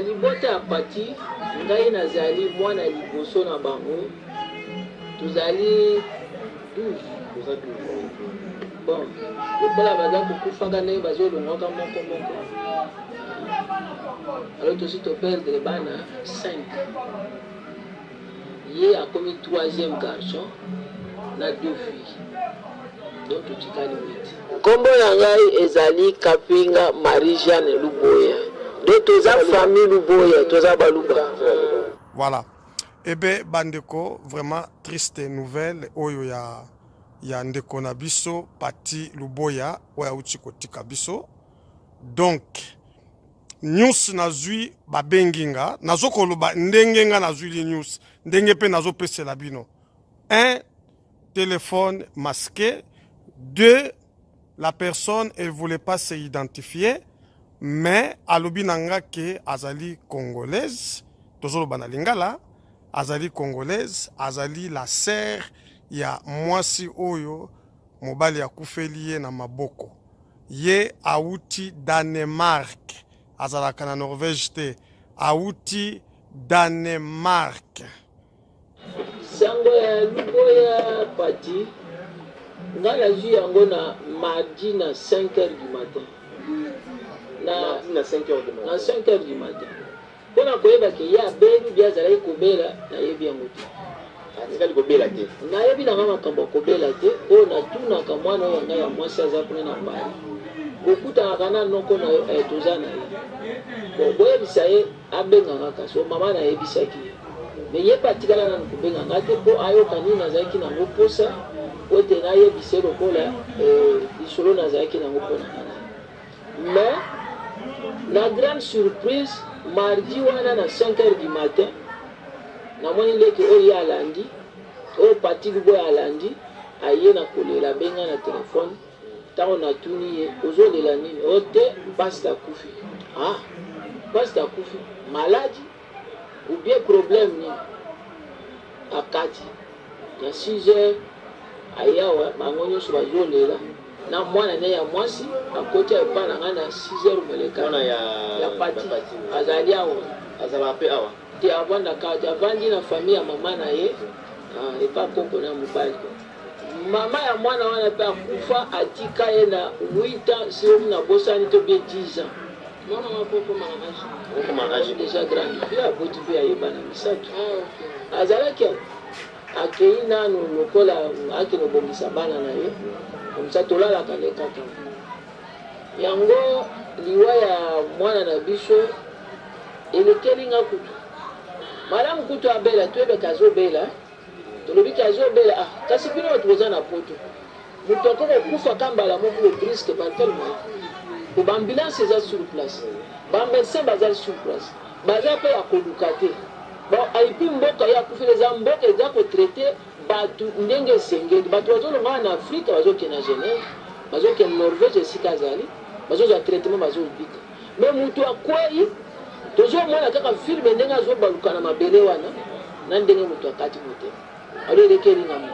libota ya Pati, ngai nazali mwana liboso na bango, tozali 12. Toza 12. Bon, lokola baza kokufaka ndenge bazolongwaka moko moko, alors tosi toperdre bana 5. Ye akomi troisième garçon na deux filles, donc totikali 8. Nkombo na ngai ezali Kapinga Marie Jeanne Luboya, donc toza famille Luboya, toza Baluba. Voilà. Ebe bandeko, vraiment triste nouvelle oyo ya ndeko na biso Pati Luboya oyo auti kotika biso. Donc news nazwi, babengi nga, nazokoloba ndenge nga nazwili news, ndenge mpe nazopesela bino. Un, téléphone masqué. Deux, la personne, elle voulait pas se identifier, mais alobi na nga ke azali congolaise. Tozoloba na lingala, azali congolaise, azali la sœur ya mwasi oyo mobali akufeli ye na maboko. Ye awuti Danemark, azalaka na Norvège te, awuti Danemark. Sango ya Luboya Pati, ngai nazwi yango na mardi na 5 heures du matin. Na, Mardi na 5 heures du na matin. 5 heures du matin, mpona koyeba ke ye abeli bi azalaki kobela, nayebi yango te. Atikali kobela te. Nayebi nanga makambo ya kobela te. Oyo natunaka mwana oyo ya ngai ya mwasi aza kuna na Paris, bokutanaka na noko na yo, toza na ye. Bon, boyebisa ye abengaka. Kasi o mama nayebisaki ye, me ye mpe atikala nanu kobenga ngai te mpo ayoka nini nazalaki nango mposa po ete nayebisa ye lokola lisolo nazalaki nango mpo na ngai na ye. Mais na grande surprise, mardi wana na 5 heures du matin, namoni leki oyo ye alandi, oyo Pati Luboya alandi, aye na kolela, abenga na telefone. Ntango natuni ye: "Ozolela nini?" "O te, pasteur akufi." "Ah, pasteur akufi maladie ou bien problème nini?" Akati na 6 heures, ayawa, bango nyonso bazolela na mwana ne ya mwasi. Akoti epa na ngai na 6 heures moleka. Mwana ya ya Pati. Pati. Azali awa. Azalaka mpe awa? Te, avandaka te, avandi na famille ya mama na ye, ah, epa koko na mobali. Mama ya mwana wana mpe akufa, atika ye na 8 ans soki nabosani to bien 10 ans. Mwana wa po okoma na age? Okoma na age. Déjà grande fille, aboti mpe ayeba na misato. Ah, ok. Azalaki awa, akei nanu lokola akende kobongisa bana na ye komisa. Tolalaka nde kaka yango. Liwa ya mwana na biso elekeli nga kutu malamu. Kutu abela, toyebeka azobela, tolobi ke azobela. Ah, kasi bino bato boza na Poto, moto akoki kokufa ka mbala moko brusque, par quel moyen? Po baambulance eza sur place, bamédecin baza sur place, baza mpe ya koluka te. Bon, et puis mboka ye akufeli eza mboka eza kotraiter bato ndenge esengeli. Bato bazolongaka na Afrika, bazokende na Genève, bazokende Norvège esika azali, bazozwa traitement, bazobika. Mais moto akwei, tozomona kaka film ndenge azobaluka na mabele wana, na ndenge moto akati motema. Alo elekeli nga moto.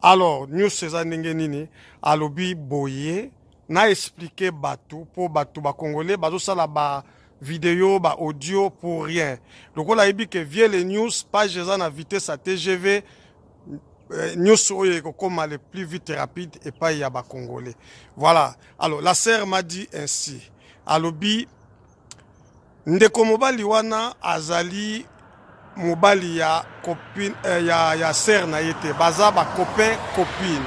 Alors news eza ndenge nini? Alobi boye, na expliquer bato mpo bato bacongolais bazosala ba video, ba audio pour rien. Lokola ayebi ke Viele News page eza na vitesse ya TGV, news oyo ekokóma le plus vite, rapide epai ya bacongolais. Voilà. Alors la sœur m'a dit ainsi, alobi ndeko mobali wana azali mobali ya copine, ya sœur na ye te, baza bacopain copine.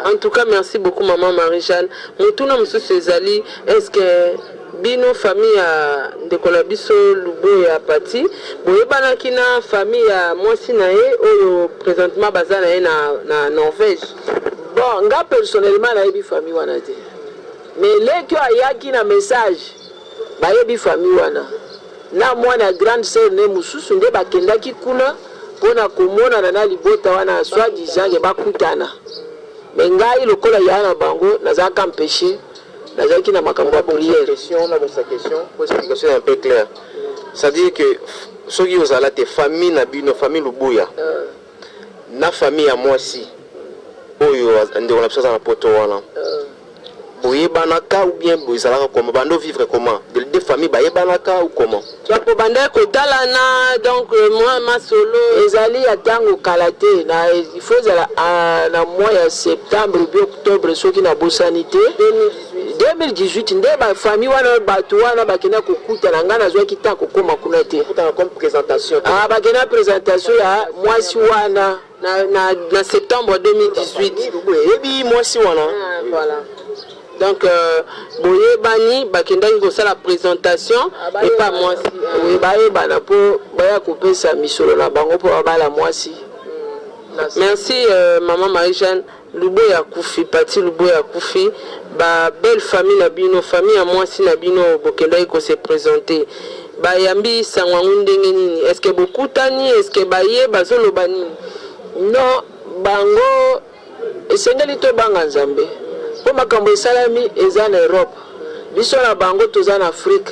En tout cas, merci beaucoup, maman Marie-Jeanne. Motuna mosusu ezali: est ce que bino famille ya ndeko na biso Luboya Pati boyebanaki na famille ya mwasi na ye oyo présentement baza na ye na Norvège? Bon, nga personnellement nayebi famille wana te, mais leki oyo ayaki na message, bayebi famille wana na mwana ya grande sœur ne mosusu nde bakendaki kuna mpona komonana na libota wana, soit disant ke bakutana. Mais ngai lokola ya na bango, nazalaka empêché, nazalaki na makambo ya prière. Question na sa question pour explication un peu claire, c'est-à-dire que soki ozala te, famille na bino, famille Lubuya na famille ya mwasi oyo ndeko na biso aza na Poto wana. Boyebanaka ou bien ezalaka comment? Bando vivre comment? De deux familles bayebanaka ou comment? Donc bobandaki kotalana, donc mwa masolo. Ezali ya ntango kala te, na il faut ezala na mois ya septembre ou bien octobre, soki nabosani te. 2018. 2018 nde bafamille wana, bato wana bakenda kokutana. Ngai nazwaki ntango kokóma kuna te. Kokutana comme présentation? Ah, bakenda présentation ya mwasi wana. Na septembre 2018. Eyebi mwasi wana. Ah, voilà, donc boyebani, bakendaki kosala présentation epa mwasi. Oui, bayebana mpo baya kopesa misolo na bango mpo babala mwasi. Merci mama Marie-Jeanne. Luboya akufi, Pati Luboya akufi. Babelle famille na bino, famille ya mwasi na bino, bokendaki kose présenter, bayambi sango yango ndenge nini? Est ce que bokutani? Est ce que baye bazoloba nini? Non, bango esengeli tobanga Nzambe, mpo makambo esalami eza na Europe, biso na bango toza na Afrique.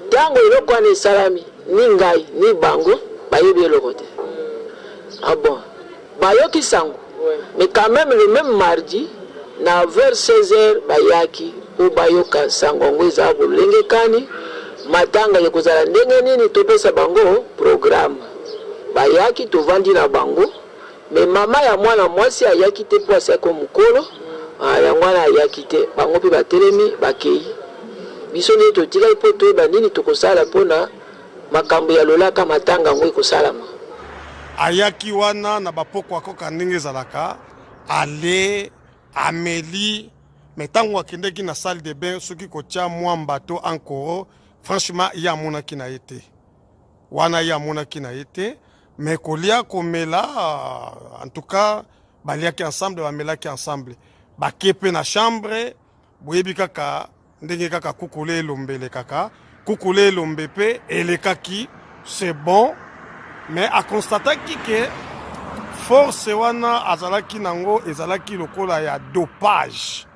Ntango eloko wana esalami, ni ngai ni bango bayebi eloko te. Ah bon, bayoki sango, mais quand même le même mardi na vers 16 heures bayaki mpo bayoka sango yango eza bolenge kani, matanga ekozala ndenge nini, topesa bango programme. Bayaki, tovandi na bango, mais mama ya mwana mwasi ayaki te mpo asiaki mokolo. Ah, yango wana ayaki te. Bango mpe batelemi, bakei. Biso nde totikali mpo toyeba nini tokosala mpona makambo ya lolaka matanga yango ekosalama. Ayaki wana na bapokwa koka ndenge ezalaka, ale ameli, mais ntango akendeki na salle de bain, soki kotia mwamba to ankoro, franchement ye amonaki na ye te wana, ye amonaki na ye te. Mais kolia, komela, en tout cas baliaki ensemble, bamelaki ensemble, bake mpe na chambre. Boyebi kaka ndenge kaka kukula elombe elekaka, kukula elombe mpe elekaki, c'est bon. Mais aconstataki ke force wana azalaki nango ezalaki lokola ya dopage,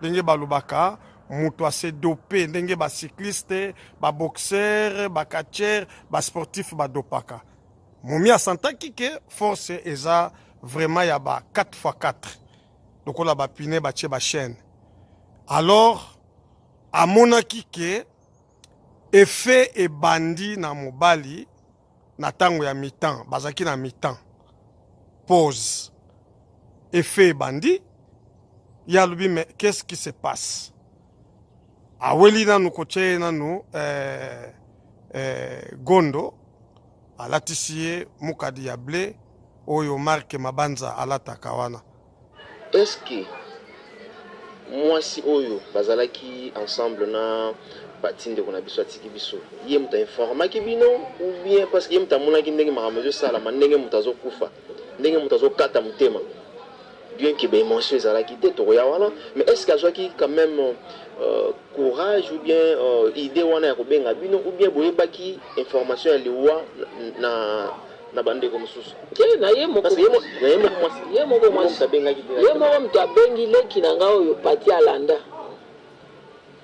ndenge balobaka moto ase dope, ndenge bacycliste, baboxeur, bacatcheur, basportif badopaka. Momi asantaki ke force eza vraiment ya ba 4 x 4, lokola bapine batie bachaîne. Alors amonaki ke effet ebandi na mobali na ntango ya mi-temps, bazalaki na mi-temps pause, effet ebandi. Ye alobi: "Mais qu'est-ce qui se passe?" Aweli nanu kotia ye nanu gondo, alatisi ye mukadi ya bleu oyo marke Mabanza alataka wana. Est-ce que mwasi oyo bazalaki ensemble na Pati, ndeko na biso atiki biso, ye moto ainformaki bino ou bien parce que ye moto amonaki ndenge makambo ezosalama, ndenge moto azokufa, ndenge moto azokata motema, bien que baémotion ezalaki te, tokoya wana, mais est ce que azwaki quand même courage ou bien idée wana ya kobenga bino, ou bien boyebaki information ya liwa na bandeko mosusu? Te, na ye moko. Parce que na ye moko mwasi. Ye moko mwasi. Moto abengaki te? Ye moko moto abengi leki na ngai oyo Pati alanda.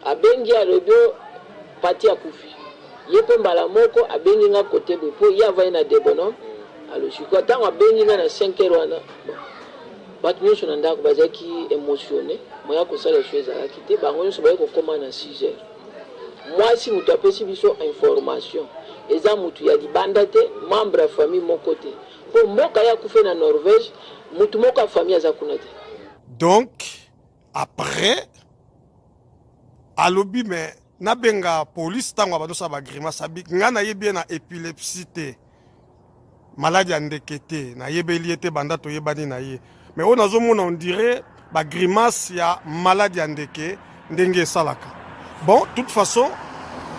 Abengi, alobi o Pati akufi. Ye mpe mbala moko abengi nga kote boye, mpo ye avandi na Debonhomme. Alors sikoyo ntango abengi nga na 5 heures wana, bon, bato nyonso na ndako bazalaki émotionné, moya kosala so ezalaki te. Bango nyonso baye kokóma na 6 heures. Mwasi moto apesi biso information eza motu ya libanda te, membre ya famille moko te, mpo mboka ye akufi na Norvège, motu moko ya famille aza kuna te. Donc après alobi: "Me nabenga police." Ntango abandosala bagrimace, abi: "Ngai nayebi ye na épilepsie te, maladi ya ndeke te, nayebeli ye te banda toyebani na ye, mais oyo nazomona, on dirait bagrimace ya maladi ya ndeke ndenge esalaka. Bon, toute façon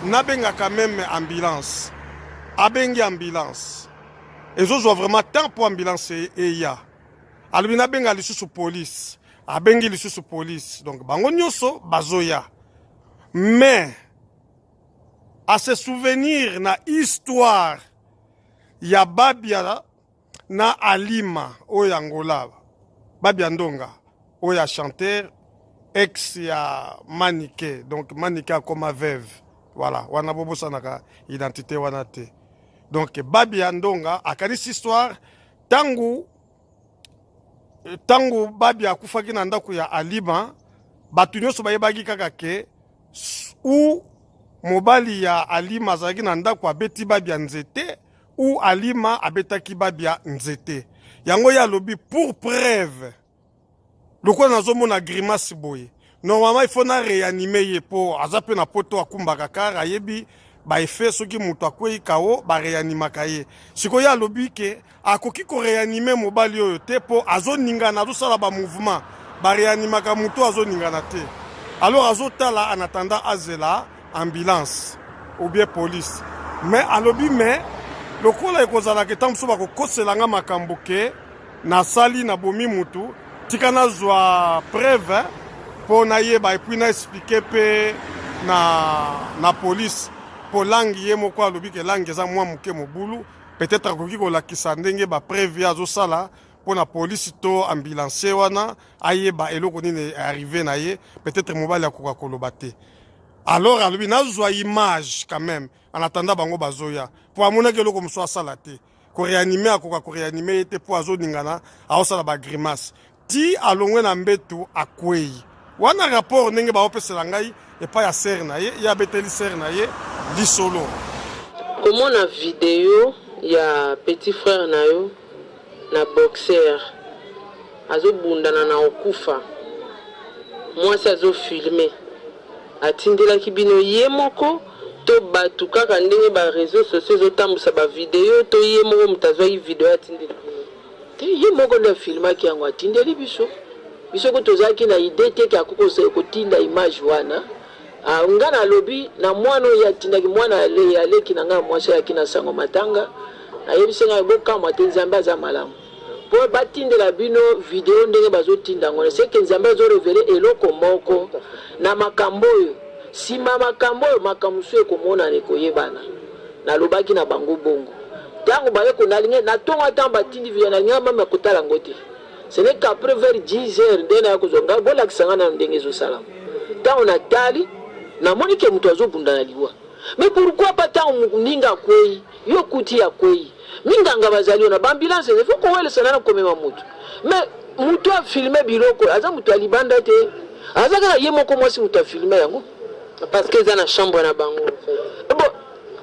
nabengaka même ambulance." Abengi ambulance, ezozwa vraiment temps mpo ambulance eya. Alobi: "Nabenga lisusu police." Abengi lisusu police, donc bango nyonso bazoya. Mais à se souvenir na histoire ya Babia na Alima oyo ya Angola, Babia Ndonga oyo ya chanteur, ex ya Manike, donc Manike akoma veuve, voilà, wana bobosanaka identité wana te. Donc Babia Ndonga akanisi histoire ntango Babia akufaki na ndako ya Alima. Bato nyonso bayebaki kaka ke ou mobali ya Alima azalaki na ndako abeti babia nzete ou Alima abetaki babia nzete. Yango ye alobi pour preuve lokola nazomona grimace boye normalement il faut na réanimer ye po aza mpe na poto akumbaka car ayebi ba effet soki moto akwei kao ba réanimaka ye. Sikoyo ye alobi ke akoki ko réanimer mobali oyo te po azoningana, azosala ba mouvement, ba réanimaka moto azoningana te. Alors azotala en attendant azela ambulance ou bien police. Mais alobi mais lokola ekozalaka ntango mosusu bakokosela nga makambo ke nasali nabomi mutu, tika nazwa preuve mpo nayeba et puis na expliquer mpe na police mpo langue ye moko alobi ke langue eza mwa moke mobulu, peut-être akoki kolakisa ndenge ba preuve ye azosala mpo na police to ambulancier wana ayeba eloko nini arrivé na ye, peut-être mobali akoka koloba te. Alors alobi nazwa image quand même en attendant bango bazoya, mpo amonaki eloko mosusu asala te, koréanimer akoka koréanimer ye te mpo azoningana, aosala bagrimace ti alongwe na mbetu akwei. Wana rapport ndenge baopesela ngai epai ya sœur na ye, ye abeteli sœur na ye lisolo. Komona video ya petit frère na yo na boxer azobundana na okufa, mwasi azofilmer, atindelaki bino ye moko to bato kaka ndenge ba réseaux sociaux ezotambusa bavideo, to ye moko moto azwaki video atindeli bino? Te, ye moko nde afilmaki yango atindeli biso. Biso ko tozalaki na idée te ke akoki kotinda image wana. Ah, nga nalobi na mwana oyo atindaki, mwana aleki na ngai mwasi ayaki na sango matanga, nayebisi ngai bokamwa te, Nzambe aza malamu mpo batindela bino video ndenge bazotinda yango, seke Nzambe azorévéler eloko moko na makambo oyo. Nsima makambo oyo, makambo mosusu ekomonana, ekoyebana. Nalobaki na bango bongo ntango baye nalingi na ntongo, ntango batindi video, nalingi mama kotala yango te. Ce n'est qu'après vers 10 heures nde naya kozwa ngai, bolakisa ngai nano ndenge ezosalama. Ntango natali, namoni ke moto azobunda na liwa. Mais pourquoi pas ntango ndinga akwei, yo kuti akwei, minganga bazali wana, baambulance eza, faut kowelesa nana komema motu. Mais motu afilmer biloko aza moto ya libanda te, aza kaka ye moko mwasi moto afilmer yango. Parce que eza na chambre na bango en fait. Bon,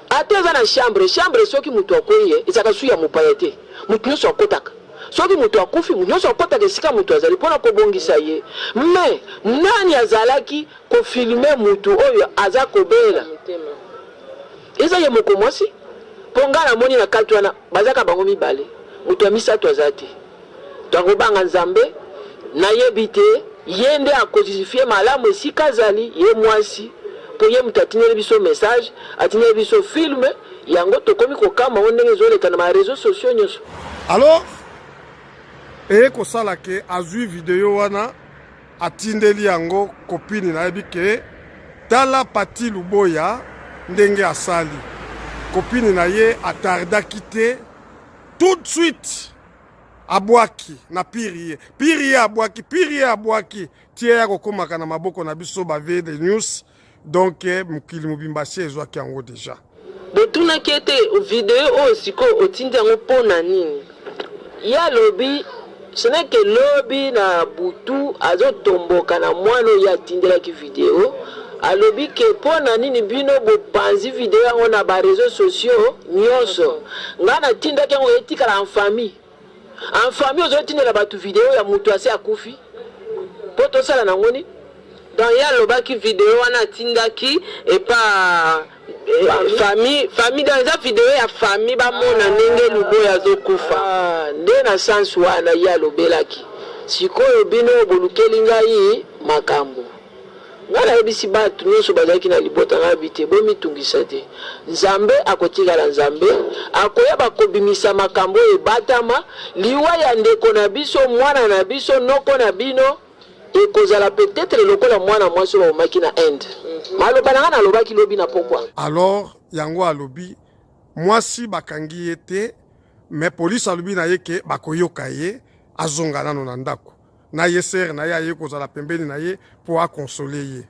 ata eza na chambre, chambre soki moto akwei ye ezalaka su ya mopaya te, moto nyonso akotaka. Soki moto akufi, moto nyonso akotaka esika moto azali mpona kobongisa ye. Mais nani azalaki kofilmer motu oyo aza kobela? Motema. Eza ye moko mwasi, mpo ngai namoni na kati wana bazaka bango mibale, moto ya misato aza te. Twakobanga Nzambe, nayebi te ye nde akojustifier malamu esika azali ye mwasi, mpo ye moto atindeli biso message, atindeli biso film yango, tokomi kokama ngo ndenge ezoleka na baréseaux sociaux nyonso. Alors eye kosala ke azwi video wana, atindeli yango copine, nayebi ke tala Pati Luboya ndenge asali. Copine na ye atardaki te, tout de suite abwaki na piri ye, piri ye abwaki, piri ye abwaki tie ya kokomaka na maboko na biso ba de news. Donc mokili mobimba si ezwaki yango déjà. Botunaki ete video oyo sikoyo otindi yango mpo na nini? Ye alobi ce n'est que lobi na butu azotomboka na mwana oyo atindelaki video. Alobi ke mpo na nini bino bopanzi video yango na baréseaux sociaux nyonso? Ngai natindaki yango etikala en famille. En famille, ozotindela bato video ya moto ase akufi mpo tosala nango nini? Donc ye alobaki video wana atindaki epa famille, famille, donc eza video ya famille, bamona ndenge Luboya azokufa. Ah, nde na sens wana ye alobelaki. Sikoyo bino bolukeli ngai makambo. Ngai nayebisi bato nyonso bazalaki na libota ngai bi te, bomitungisa te, Nzambe akotikala Nzambe, akoyeba kobimisa makambo oyo ebatama. Liwa ya ndeko na biso, mwana na biso, noko na bino, ekozala peut-être lokola mwana mwasi oyo babomaki na Inde. Maloba na ngai nalobaki lobi na pokwa. Alors yango alobi mwasi bakangi ye te, mais police alobi na ye ke bakoyoka ye, azonga nano na ndako na ye, sœur na ye aye kozala pembeni na ye mpo aconsoler ye.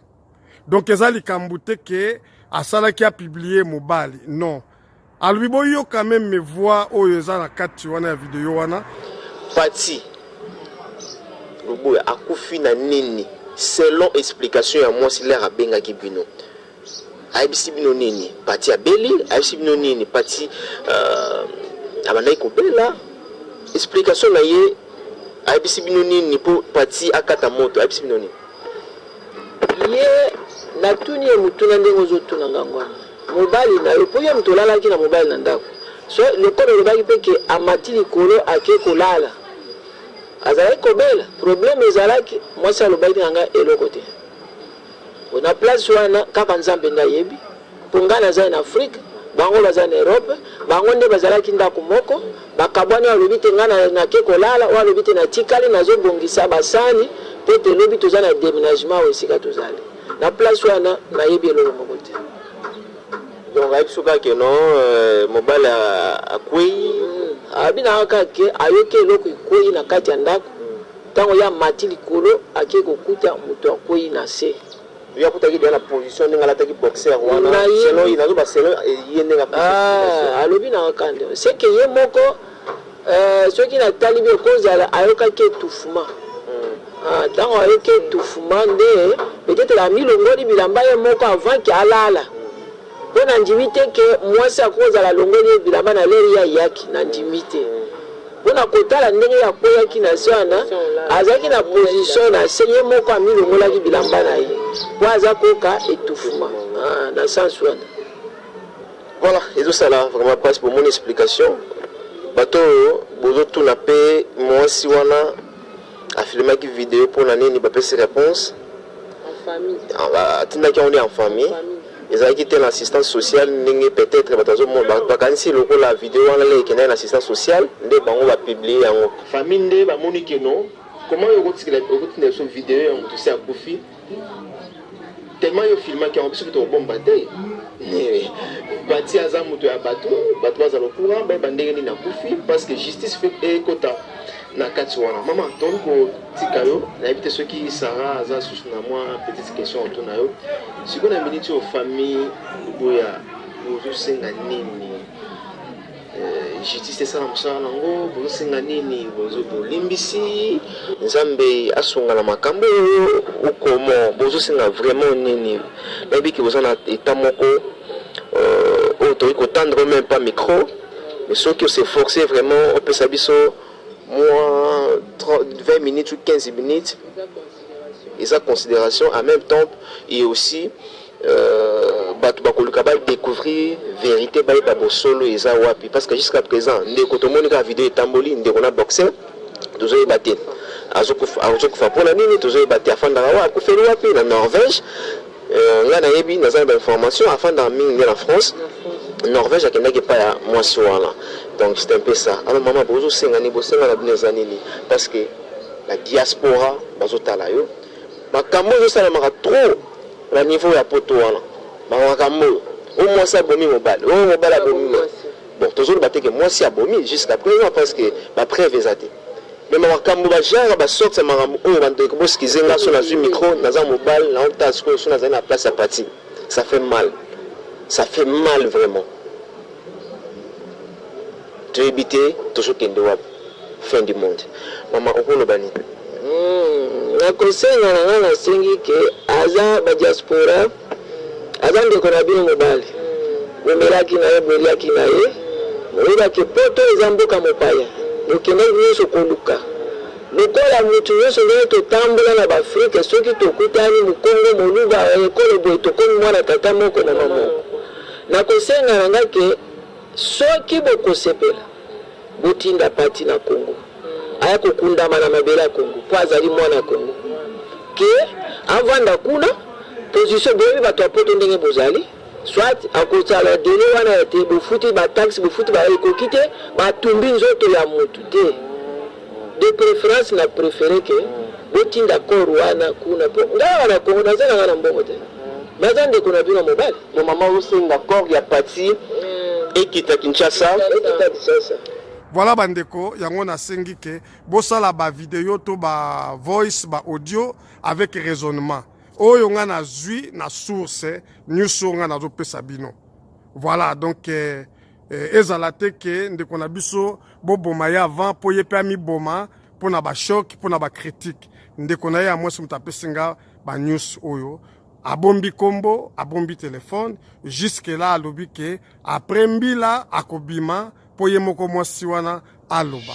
Donc eza likambo te ke asalaki apublier mobali, non. Alobi boyoka même voix oyo eza na kati wana ya video wana. Pati Luboya akufi na nini? Selon explication ya mwasi lere abengaki bino, ayebisi bino nini? Pati abeli, ayebisi bino nini? Pati abandaki kobela. Explication na ye ayebisi bino nini mpo Pati akata moto, ayebisi bino nini? Ye natuni ye motuna ndenge ozotuna ngango wana, mobali na yo, mpo ye moto olalaki na mobali na ndako, so lokola olobaki mpe ke amati likolo ake kolala, azalaki kobela, problème ezalaki, mwasi alobaki na ngai eloko te. Na place wana kaka Nzambe nde ayebi, mpo ngai naza na Afrique, bango baza na Europe, bango nde bazalaki ndako moko, bakabwani. Oyo alobi te ngai nake kolala, oyo alobi te natikali nazobongisa basani mpo ete lobi toza na déménagement oyo esika tozali. Na place wana nayebi eloko moko te. Donc ayebi so kaka ke non, mobali akwei. Abi na kaka ke ayoki eloko ekwei na kati ya ndako. Ntango ye amati likolo, ake kokuta moto akwei na se. Yo akutaki deja na position ndenge alataki boxer wana? Selon ye, nazoba selon ye ndenge. Alobi na kaka nde seke ye moko, soki natali bi ekozala ayokaki étouffement. Ntango ayoki étouffement nde peut-être amilongoli bilamba ye moko avant ke alala, mpo nandimi te ke mwasi akozala alongoli ye bilamba na lere ye ayaki. Nandimi te, mpona kotala ndenge ye akweyaki na se wana, azalaki na position na se, ye moko amilongolaki bilamba na ye mpo aza koka étouffement na sens wana. Voilà, ezosala vraiment mpasi. Bomoni explication, bato oyo bozotuna mpe mwasi wana afilmaki video mpona nini? Bapesi réponse, atindaki yango nde en famille, ezalaki te na assistance sociale. Ndenge peut-être bato azomona bakanisi lokola video wana le ekendaki na assistance sociale, nde bango bapublier yango. Famille nde bamoni ke non, comment yo okotinda biso video ya moto se akufi? Tellement yo filmaki yango, biso mpe tokobomba te. Pati aza moto ya bato, bato bazala okura, bayeba ndenge nini akufi, parce que justice fe ekota na kati wana. Mama, tokoki kotika yo, nayebi te soki Sara aza susu na mwa petite question otuna yo sikoyo na miniti oyo. Famille boya, bozosenga nini? Justice esala mosala nango. Bozosenga nini? Bolimbisi, Nzambe asunga na makambo oyo, okomo bozosenga vraiment nini? Nayebi ke boza na état moko oyo tokoki kotendre même pas micro, mais soki ose forcer vraiment, opesa biso mwa 20 minutes ou 15 minutes, eza considération en même temps et aussi bato bakoluka badécouvrir vérité, bayeba bosolo eza wapi, parce que jusqu'à présent ndeko tomoni kaka video etamboli, ndeko na boxer, tozoyeba te azokufa mpona nini, tozoyeba te afandaka wa, akufeli wapi na Norvège. Ngai nayebi, naza na bainformation, afandaka mingi nde na France. Norvège akendaki epai ya mwasi wana. Donc c'est un peu ça. Alors mama, bozosenga nini? Bosenga na bino eza nini? Parce que la diaspora bazotala yo, makambo ezosalamaka trop na niveau ya poto wana, makambo oyo o mwasi abomi mobali, oyo mobali abomi. Bon, tozoloba te ke mwasi abomi jusqu'à présent, parce que bapreuve eza te, mais makambo bagenre basorte ya makambo oyo, bandeko bosikize nga so nazwi micro, naza mobali, naotala sikoyo so nazali na place ya Pati, ça fait mal, ça fait mal vraiment. Toyebi te tozokende wapi, fin du monde. Mama, okoloba nini? Nakosenga na ngai, nasengi ke aza badiaspora, aza ndeko na bino mobali, bomelaki na ye, boliaki na ye, boyebaki poto eza mboka mopaya, bokendaki nyonso koluka lokola mutu nyonso. Ndenge totambola na baAfrike, soki tokutani mokongo, moluba, ekolo boye, tokomi mwana tata moko, mama moko. Nakosenga na ngai ke soki bokosepela, botinda Pati na Congo, aya kokundama na mabele ya Congo, mpo azali mwana ya Congo, ke avanda kuna. Position boyebi, bato ya poto ndenge bozali, soit akozala délai wana ya te, bofuti bataxe, bofuti ba ekoki te, batumbi nzoto ya motu te. De préférence, na préféré ke botinda corps wana kuna, mpo ngai awa na Congo naza na ngai na mbongo te, naza ndeko na bino mobali. Donc mama, osenga corps ya Pati ekita Kinshasa? Ekita Kinshasa. Voilà bandeko, yango nasengi ke bosala bavideo to bavoice, baaudio avec raisonnement. Oyo nga nazwi na source nyonso oyo nga nazopesa bino. Voilà, donc ezala te ke ndeko na biso boboma ye avant mpo ye mpe amiboma mpo na bachoc, mpo na bacritique. Ndeko na ye ya mwasi moto apesi nga ba news oyo. Abombi kombo, abombi telefone jusque là. Alobi ke après mbila akobima mpo ye moko mwasi wana aloba.